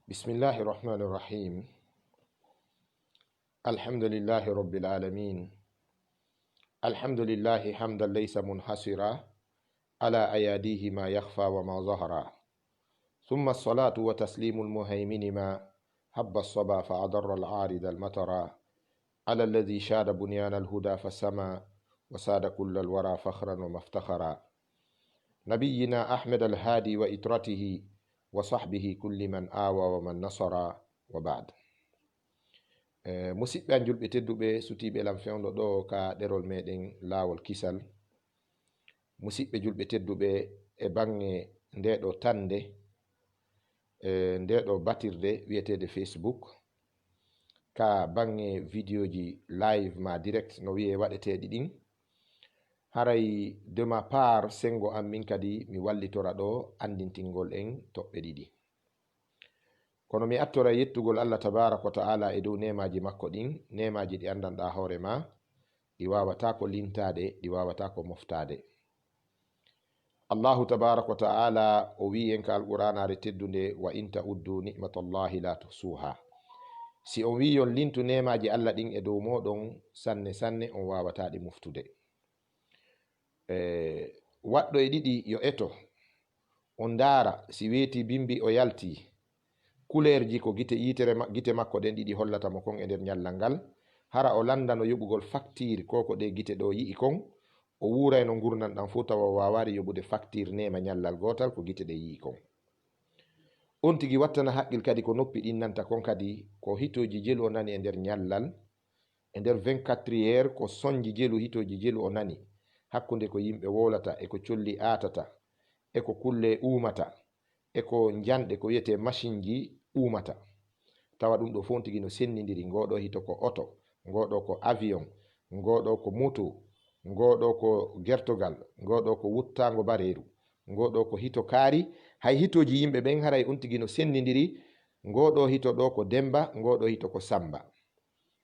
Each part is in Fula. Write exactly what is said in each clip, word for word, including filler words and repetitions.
بسم الله الرحمن الرحيم. الحمد لله رب العالمين. الحمد لله حمدا ليس منحصرا على أياديه ما يخفى وما ظهر. ثم الصلاة وتسليم المهيمن ما هب الصبا فأضر العارض المطر. على الذي شاد بنيان الهدى فسما وساد كل الورى فخرا ومفتخرا. نبينا أحمد الهادي وإترته وصحبه كل من آوى ومن نصر وبعد. Eh, musidɓe an julɓe tedduɓe, sutiiɓe lan fewndo ɗo ka ɗerol meɗen Laawol Kisal. Musidɓe julɓe tedduɓe, e baŋŋe nde ɗo tande, e nde ɗo batirde wi'eteede Facebook, ka baŋŋe vidéoji live ma direct no wi'e waɗeteeɗi ɗin, haray de ma part, senngo an min kadi mi wallitora ɗo anndintingol en toɓɓe ɗiɗi. Kono mi attora yettugol Allah tabaaraka wa ta'ala e dow neemaaji makko ɗin, neemaaji ɗi anndanɗaa hoore ma, ɗi waawataako lintaade, ɗi waawataako moftaade. Allahu tabaaraka wa ta'ala o wi'i en ka Alqur'aanaare teddunde, "Wa in ta'uddu ni'matallahi la tuhsuha." Si on wi'i on lintu neemaaji Allah ɗin e dow mooɗon, sanne sanne on waawataa ɗi moftude. E, waɗɗo e ɗiɗi yo eto, o ndaara si weetii bimbi o yaltii. Kuleerji ko gite yitere ma-, gite makko ɗen ɗiɗi hollata mo kon e nder ñallal ngal. Hara o lanndano yoɓugol faktiir ko ko ɗe gite ɗo yi'i kon, o wuurayno ngurndan ɗan fow tawa o waawaali yoɓude faktiir neema ñallal gootal ko gite ɗe yi'i kon. On tigi wattana haqqil kadi ko noppi ɗin nanta kon kadi, ko hitooji jelu o nani e nder ñallal, e nder vingt-quatre heures, ko sonji jelu, hitooji jelu o nani, hakkunde ko yimɓe wowlata, e ko colli aatata, e ko kulle uumata, e ko njanɗe, ko wiyetee masinji uumata. Tawa ɗum ɗo fof tigi no senndindiri, ngoo ɗoo hito ko oto, ngoo ɗoo ko avion, ngoo ɗoo ko moto, ngoo ɗoo ko gertogal, ngoo ɗoo ko wuttaango bareeru, ngoo ɗoo ko hito kaari. Hay hitooji yimɓe ɓen haray on tigi no senndindiri, ngoo ɗoo hito ɗoo ko Demmba, ngoo ɗoo hito ko Sammba.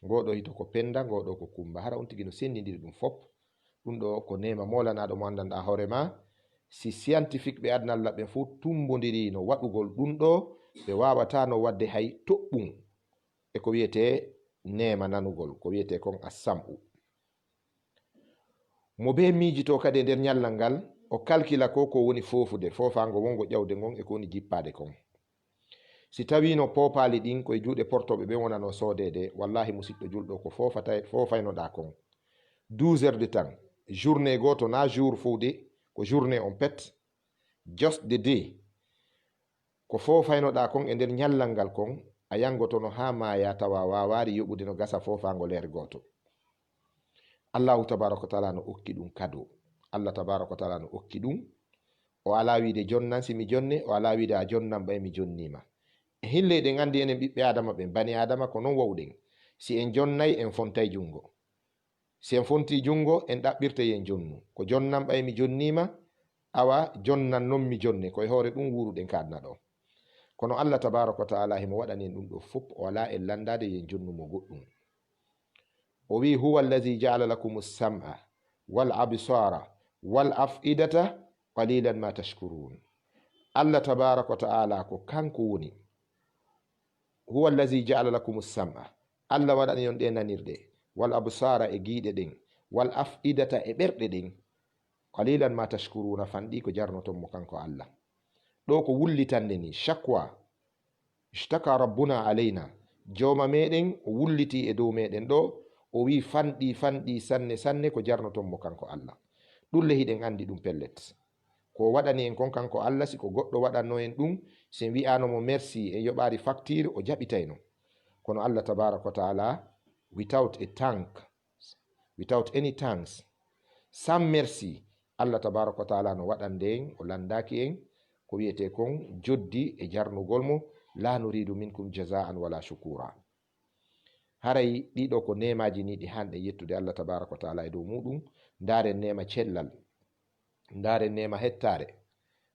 Ngoo ɗoo hito ko Pennda, ngoo ɗoo ko Kummba. Hara on tigi no senndindiri ɗum fof. Ɗum ɗoo ko neema moolanaaɗo mo anndanɗaa hoore maa. Si scientifique ɓe aduna Allah ɓen fof tummbondiriino waɗugol ɗum ɗoo, ɓe waawataano waɗde hay toɓɓum e ko wiyetee neema nanugol, ko wiyetee kon as-sam'u. Mo bee miijitoo kadi e nder ñallal ngal, o kalkila ko ko woni foofude, foofaango wonngo ƴawde ngon e ko woni jippaade kon. Si tawiino poopaali ɗin ko e juuɗe portooɓe ɓen wonanoo soodeede, wallaahi, musiɗɗo julɗo, ko foofata-, foofaynoɗaa kon, douze heures de temps, journée gooto, na jour fow de, ko journée on pet, just de deux, ko foofaynoɗaa kon e nder ñallal ngal kon, a yanngotono haa maayaa tawa a waawaali yoɓude no gasa foofaango leer gooto. Allaahu tabaaraka wa taala no okki ɗum kado. Allah tabaaraka wa taala no okki ɗum. O alaa wiide, "Jonnan si mi jonne," o alaa wiide, "A jonnan ɓay mi jonniima." E hin-le eɗen anndi enen ɓiɓɓe Aadama ɓen, bani Aadama, ko non wa'uɗen. Si en jonnay, en fontay junngo. Si en fontii junngo, en ɗaɓɓirtay en jonnu. Ko jonnan ɓay mi jonniima, awa jonnan non mi jonne. Ko e hoore ɗum wuuruɗen ka aduna ɗoo. Kono Allah tabaaraka wa taala himo waɗani en ɗum ɗoo fof, o alaa en lanndaade yo en jonnu mo goɗɗum. O wi'i, "Huwa allazi ja'ala lakumu sam'a wal absara wal af'idata qalilan ma tashkurun." Allah tabaaraka wa taala ko kanko woni, "Huwa allazi ja'ala lakumu sam'a." Allah waɗani on ɗee nanirɗe, "wal absara," e giiɗe ɗen, "wal af'idata," e ɓerɗe ɗen. "Qalilan ma tashkuruna," fanɗi ko jarnoton mo kanko Allah. Ɗoo ko wullitande ni, shakwa. "Ishtaka rabbuna alayna." Jooma meɗen o wulliti e dow meɗen ɗoo, o wi'i, "Fanɗi, fanɗi sanne, sanne ko jarnoton mo kanko Allah." Ɗum le hiɗen anndi ɗum pellet. Ko o waɗani en kon kanko Allah, si ko goɗɗo waɗanno en ɗum, si en wi'aano mo merci, en yoɓaali facture, o jaɓitayno. Kono Allah tabaaraka wa taala, without a thank, without any thanks, sans merci, Allah tabaaraka wa taala no waɗande en, o lanndaaki en ko wiyetee kon joddi e jarnugol mo, "La nuridu minkum jazaan wala shukura." Haray ɗii ɗoo ko neemaaji nii ɗi haanɗen yettude Allah tabaaraka wa taala e dow muuɗum. Ndaaren neema cellal, ndaaren neema hettaare.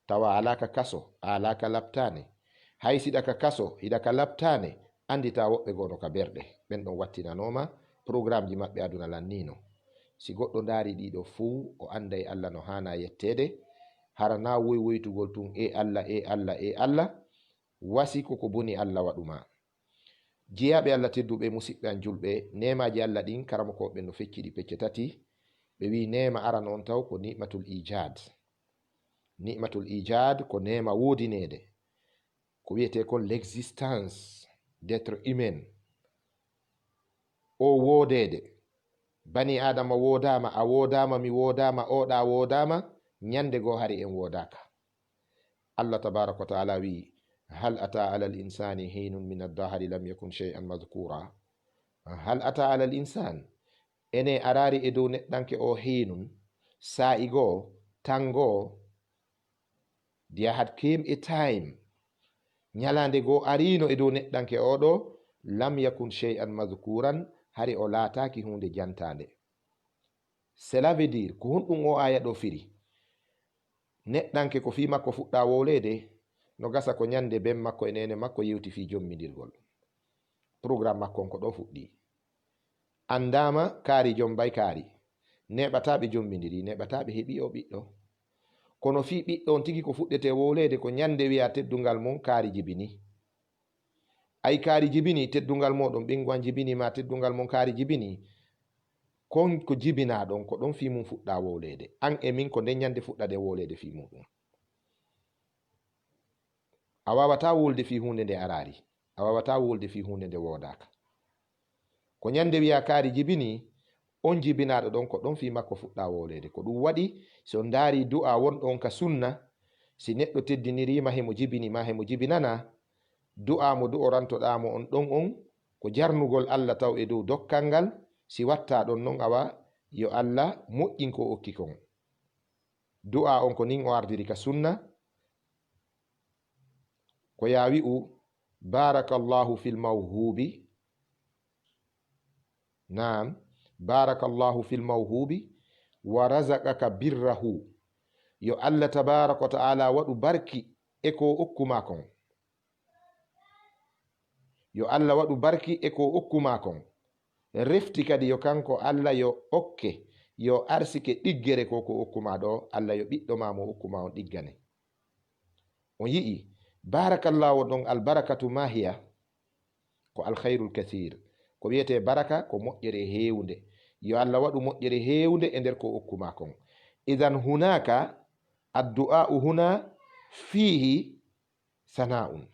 Tawa a alaa ka kaso, a alaa ka laptaane. Hay si hiɗa ka kaso, hiɗa ka laptaane, annditaa woɓɓe goo no ka berɗe. Ɓen ɗon wattinanooma programmeji maɓɓe aduna lan nii no. Si goɗɗo ndaari ɗii ɗoo fow, o annday Allah no haanaa yetteede. Hara na woy woytugol tun, "E Allah, e Allah, e Allah." wasi ko ko boni Allah waɗu ma. Jiyaaɓe Allah tedduɓe, musiɓɓe an julɓe, neemaaji Allah ɗin, karamokooɓe no fecci ɗi pecce tati. Ɓe wi'i neema arano on taw ko ni'matul ijaad. Ni'matul ijaad ko neema woodineede. Ko wiyetee kon l'existence d'être humain. O woodeede. Bani Aadama woodaama, a woodaama, mi woodaama, oɗa woodaama, ñande goo hari en woodaaka. Allah tabaaraka wa ta'ala wi'i, "Hal ata alal insani hinun min ad-dahri lam yakun shay'an madhkura." Hal ata alal insan, ene araari e dow neɗɗanke o hinun, saa'i goo, tan goo, there had came a time, ñalaande goo ariino e dow neɗɗanke o ɗo, lam yakun shay'an madhkuran, hari o laataaki huunde jantaande. Cela veut dire, ko honɗum o aaya ɗo firi? Neɗɗanke ko fii makko fuɗɗa wowleede, no gasa ko ñande ben makko e neene makko yewti fii jommindirgol. Programme makko on ko ɗo fuɗɗi. Anndaama kaari jombay kaari. Neeɓataa ɓe jommindiri, neeɓataa ɓe heɓi o ɓiɗɗo. Kono fii ɓiɗɗo on tigi ko fuɗɗetee wowleede ko ñande wi'a teddungal mon kaari jibini. Ay kaari jibini, teddungal mooɗon ɓingu an jibini, ma teddungal mon kaari jibini. Kon ko jibinaa ɗon, ko ɗon fii mun fuɗɗa wowleede. An e min ko nden ñande fuɗɗaɗen wowleede fii muɗum. A waawataa wowlude fii huunde nde araari. A waawataa wowlude fii huunde nde woodaaka. Ko ñande wi'a kaari jibini, on jibinaaɗo ɗon, ko ɗon fii makko fuɗɗa wowleede. Ko ɗum waɗi, si on ndaari du'a wonɗo on ka sunna, si neɗɗo teddiniriima, himo jibini ma himo jibinana, du'a mo du'orantoɗaa mo on ɗon on, ko jarnugol Allah taw e dow dokkal ngal, si wattaa ɗon non, awa, yo Allah moƴƴin ko o okki kon. Du'a on ko nin o ardiri ka sunna, ko yaa wi'u, "Barakallahu fil mawhubi." Naam, "Barakallahu fil mawhubi wa razaqaka birrahu." Yo Allah tabaaraka wa ta'ala waɗu barki e ko okku ma kon. Yo Allah waɗu barki e ko okku ma kon. Refti kadi yo kanko Allah yo okke, yo arsike ɗiggere ko ko okku ma ɗo, Allah yo ɓiɗɗo ma mo okku ma on ɗiggane. On yi'i, barakallahu ɗon, albarakatu ma hiya? Ko alkhairul kathir. Ko wiyetee baraka, ko moƴƴere heewunde. Yo Allah waɗu moƴƴere heewunde e nder ko okku ma kon. Idan hunaka addu'a'u huna fihi sana'un.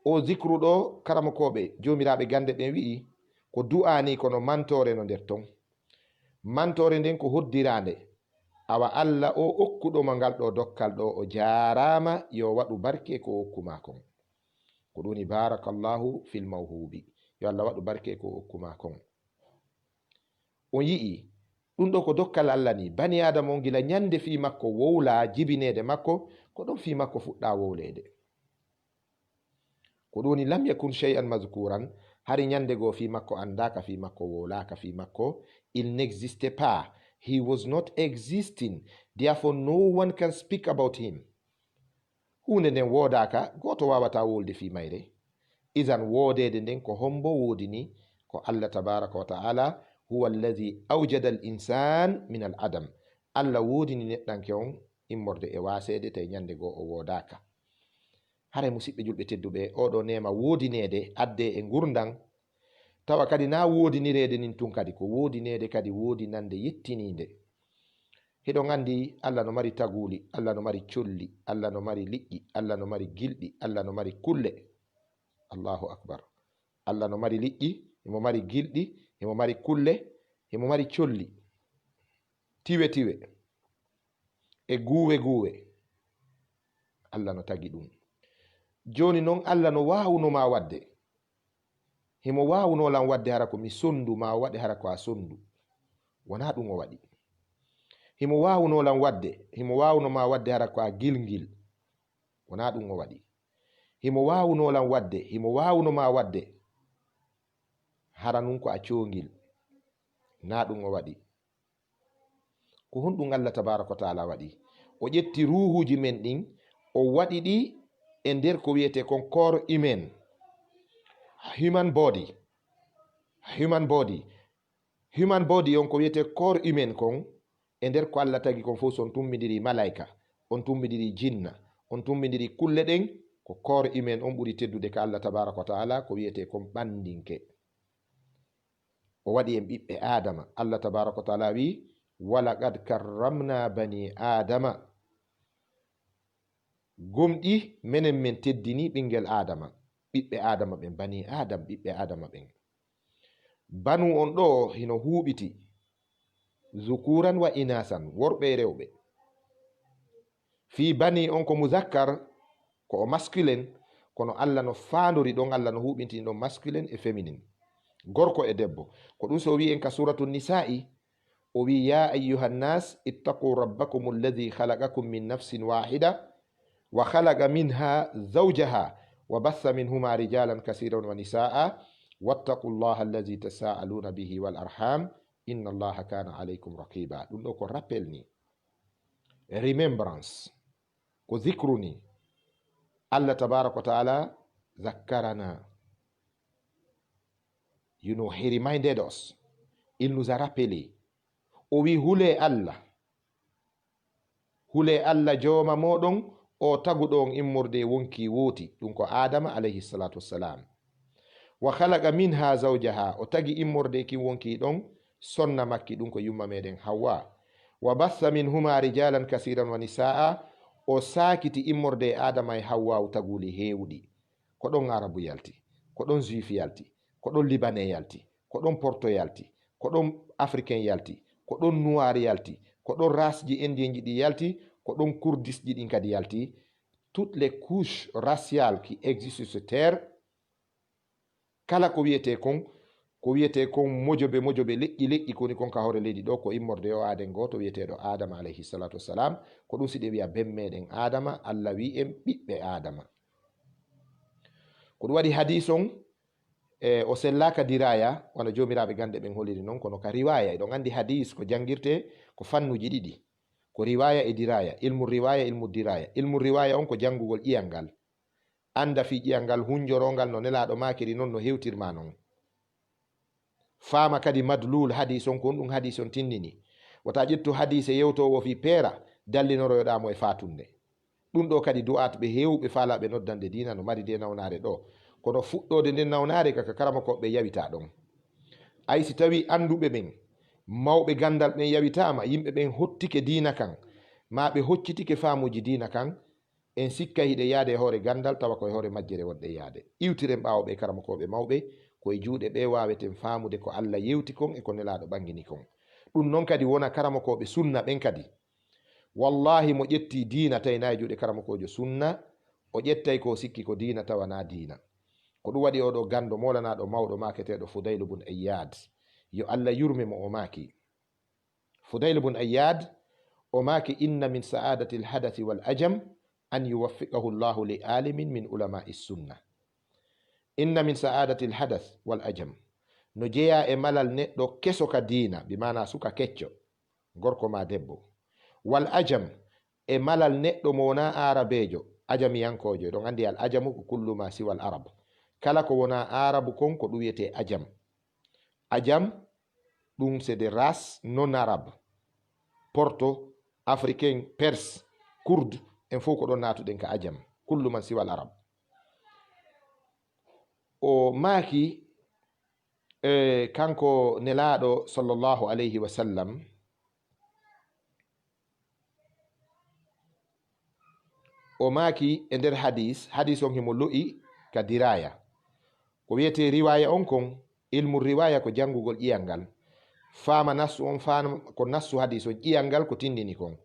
O zikru ɗo, karamokooɓe, joomiraaɓe gannde ɓen wi'i, ko du'a ni, kono mantoore no nder ton. Mantoore nden ko hoddiraande. Awa Allah o okkuɗo ma ngal ɗo dokkal ɗo, o jaaraama, yo waɗu barke ko o okku ma kon. Ko ɗum woni, "Barakallahu fil mawhubi." Yo Allah waɗu barke ko o okku ma kon. On yi'i, ɗum ɗo ko dokkal Allah ni. Bani Aadama on gila ñande fii makko wowla, jibineede makko, ko ɗon fii makko fuɗɗa wowleede. Ko ɗum woni, "Lam yakun shay'an mazkuran", hari ñande goo fii makko anndaaka, fii makko wowlaaka, fii makko, il n'existait pas. He was not existing. Therefore, no one can speak about him. Huunde nden woodaaka, gooto waawataa wowlude fii mayre. Idan woodeede nden ko hombo woodini? Ko Allah tabaaraka wa ta'ala, "Huwa alladhi awjada al-insan min al-adam." Allah woodini neɗɗanke on immorde e waaseede, tawi ñande goo o woodaaka. Haray, musiɓɓe julɓe tedduɓe, oo ɗoo neema woodineede addee e ngurndan, tawa kadi naa woodinireede nin tun kadi, ko woodineede kadi woodinande yettiniinde. Hiɗon anndi Allah no mari taguuli, Allah no mari colli, Allah no mari liƴƴi, Allah no mari gilɗi, Allah no mari kulle. Allahu akbar. Allah no mari liƴƴi, himo mari gilɗi, himo mari kulle, himo mari colli. Tiwe tiwe. E guuwe guuwe. Allah no tagi ɗum. Jooni non, Allah no waawuno ma waɗde. Himo waawuno lan waɗde hara ko mi sondu, ma o waɗe hara ko a sondu. Wonaa ɗum o waɗi. Himo waawuno lan waɗde, himo waawuno ma waɗde hara ko a gilngil. Wonaa ɗum o waɗi. Himo waawuno lan waɗde, himo waawuno ma waɗde hara nun ko a coongil. Naa ɗum o waɗi. Ko honɗum Allah tabaaraka wa ta'ala waɗi? O ƴetti ruuhuuji men ɗin, o waɗi ɗi e nder ko wiyetee kon corps humain, human body, human body. Human body on, ko wiyetee corps humain kon, e nder ko Allah tagi kon fof, so on tummbindirii malaa'ika, on tummbindirii jinna, on tummbindirii kulle ɗen, Ko corps humain on ɓuri teddude ka Allah tabaraka wa taala, ko wiyetee kon ɓandinke. O waɗi en ɓiɓɓe Aadama. Allah tabaraka wa taala wi, "Walaqad karramna bani Aadama." Gomɗi, menen men teddini ɓinngel Aadama, ɓiɓɓe Aadama ɓen, bani Aadam, ɓiɓɓe Aadama ɓen. Banu on ɗoo hino huuɓiti, zukuran wa inasan, worɓe e rewɓe. Fii bani on ko muzakkar, ko o masculin, kono Allah no faandori ɗon, Allah no huuɓintini ɗon masculin e féminin, gorko e debbo. Ko ɗum so o wi'i en ka Suuratu Nisaa'i, o wi'i, "Ya ayyuhan nas, ittaqu rabbakum alladhi khalaqakum min nafsin wahida, wa khalaqa minha zawjaha, wa bassa minhuma rijalan kasiran wa nisaa, wattaqu allaha alladhi tasaaluna bihi wal arham, inna allaha kana alaykum raqiba." Ɗum ɗo ko rappel ni, remembrance, ko zikru ni. Allah tabaraka wa taala zakkarana. You know, he reminded us. Il nous a rappelé. O wi, "Hule Allah. Hule Allah jooma moɗon, o taguɗo on immorde e wonki wooti." Ɗum ko Adama alayhi salatu wassalam. "Wa khalaqa minha zawjaha." O tagi immorde e kin wonki ɗon, sonna makki, ɗum ko yumma meɗen Hawwa. "Wa bassa minhuma rijalan kasiran wa nisaa." O saakiti immorde e Adama e Hawwa taguli heewɗi. Ko ɗon Arabu yalti, ko ɗon Juif yalti, ko ɗon Libanais yalti, ko ɗon Porto yalti, ko ɗon Africain yalti, ko ɗon Noir yalti, ko ɗon race ji Indien ji ɗi yalti, ko ɗon Kurdish ji ɗin kadi yalti. Toutes les couches raciales qui existent sur cette terre, kala ko wiyetee kon, ko wiyetee kon mojobe, mojobe, leƴƴi, leƴƴi ko woni kon ka hoore leydi ɗo, ko immorde yo aaden gooto wiyeteeɗo Adama alayhi salatu wassalam. Ko ɗum si ɗe wiya ben meɗen Adama, Allah wi en ɓiɓɓe Adama. Ko ɗum waɗi hadis on, e, o sellaaka diraya, wano joomiraaɓe gannde ɓen holiri non, kono ka riwaya, eɗon anndi hadis ko janngirtee ko fannuji ɗiɗi. Ko riwaya e diraya, ilmu riwaya, ilmu diraya. Ilmu riwaya on ko janngugol ƴiyal ngal. Annda fii ƴiyal ngal, hunjorongal no Nelaaɗo maakiri non, no hewtirma non. Faama kadi madlul hadis on, ko honɗum hadis on tindini. Wota ƴettu hadise yewtoowo fii peera, dallinoroyoɗaa mo e faatunde. Ɗum ɗo kadi du'aat ɓe heewɓe faalaaɓe noddande diina no mari nde nawnaare ɗo. Kono fuɗɗoode nden nawnaare ka, ka karamokooɓe yawitaa ɗon. Ay si tawii annduɓe ɓen, mawɓe ganndal ɓen yawitaama, yimɓe ɓen hottike diina kan, maa ɓe hoccitike faamuuji diina kan, en sikkay hiɗe yaade e hoore ganndal, tawa ko e hoore majjere wonɗe yaade. Iwtiren ɓaawo ɓe karamokooɓe mawɓe, ko e juuɗe ɓe waaweten faamude ko Allah yewti kon e ko Nelaaɗo ɓangini kon. Ɗum non kadi wona karamokooɓe sunna ɓen kadi. Wallaahi, mo ƴettii diina tawi naa e juuɗe karamokoojo sunna, o ƴettay ko o sikki ko diina tawa naa diina. Ko ɗum waɗi oo ɗoo ganndo moolanaaɗo mawɗo maaketeeɗo Fudaylu bun Ayyaad, yo Allah yurme mo, o maaki, Fudayl bun Ayyad, o maaki, "Inna min sa'adati al-hadathi wal ajam an yuwaffiqahu Allahu li alimin min ulama'i sunna." Inna min sa'adati al-hadath wal ajam. No jeyaa e malal neɗɗo keso ka diina, bi maana suka kecco, gorko maa debbo. Wal ajam, e malal neɗɗo mo wonaa aarabeejo, ajamiyankoojo. Eɗon anndi al ajamu ko kullu ma siwal arab. Kala ko wonaa aarabu kon ko ɗum wiyetee ajam. Ajam, ɗum c'est des races non arabes. Porto, africain, perse, kurde, en fof ko ɗon naatuɗen ka ajam. Kullu man siwal arab. O maaki, e, kanko Nelaaɗo sallallahu alayhi wa sallam, o maaki e nder hadis, hadis on himo lo'i ka diraya. Ko wiyetee riwaya on kon, ilmu riwaya ko janngugol ƴiyal ngal. Faama nassu on, faama ko nassu hadis on, ƴiyal ngal ko tindini kon.